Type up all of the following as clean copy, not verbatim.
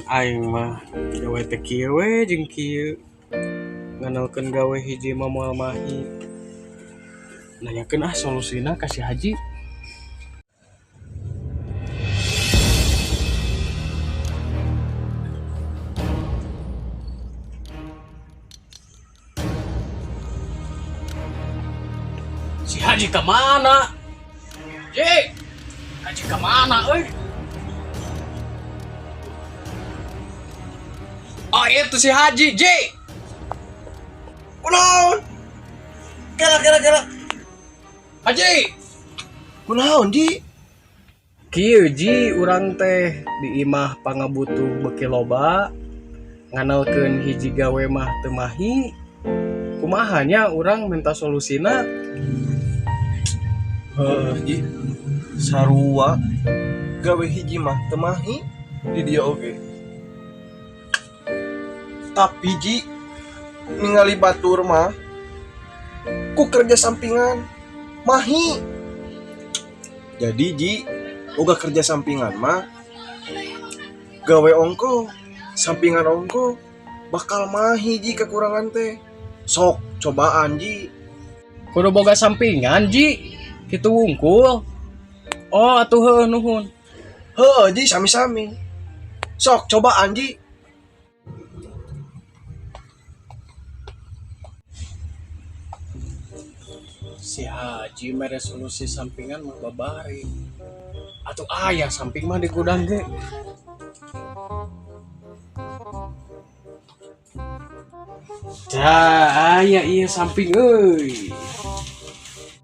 Aing mah gawe teh kieu we jeung kieu. Nganalkeun gawe hiji mah moal mahi. Nanyakeun ah solusina ka si Haji. Si Haji ka mana? Ji. Haji ka mana euy? Oh itu si Haji, Ji. Kunaon? Kela kela kela. Haji. Kunaon, Ji? Kieu Ji, urang teh di imah pangabutuh beuki loba, nganalkeun hiji gawe mah teu mahi. Kumaha nya urang minta solusina? Heuh, Ji. Sarua gawe hiji mah teu mahi di dieu oge. Tapi Ji, ningali batur mah ku kerja sampingan mahi. Jadi Ji, boga kerja sampingan mah gawe ongko, sampingan ongko bakal mahi Ji kekurangan teh. Sok cobaan Ji. Kudu boga sampingan Ji. Kitu wungkul. Oh atuh heueuh nuhun. Heuh Ji, sami-sami. Sok cobaan Ji. Si Haji mere solusi sampingan mah babari. Atuh aya samping mah di gudang ge. Dah, aya ieu samping euy.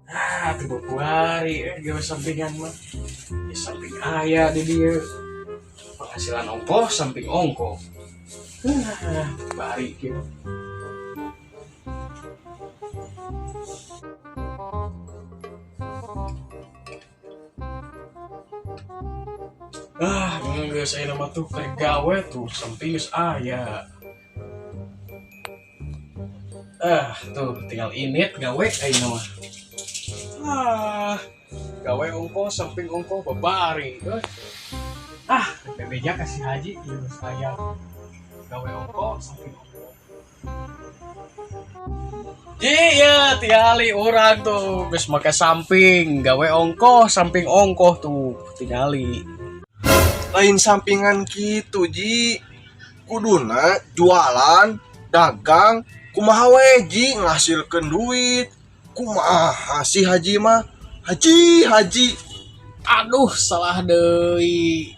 Ah, teu kuari gawe sampingan mah. Ya, samping aya di dieu. Penghasilan ongkoh samping ongkoh. Ah, bari kieu. Ah, geus aya mah tuh keur gawe tuh samping geus aya. Ah, tuh tinggal init gawe ayeuna mah. Ah, gawe ongkoh samping ongkoh babari euy. Ah, bebeja ka si Haji ieu geus aya. Gawe ongkoh samping ongkoh. Ji, ya tingali urang tuh geus make samping, gawe ongkoh samping ongkoh tuh tingali. Lain sampingan kitu Ji. Kuduna jualan, dagang, kumaha we Ji ngasilkeun duit. Kumaha si Haji mah? Haji, Haji. Aduh, salah deui.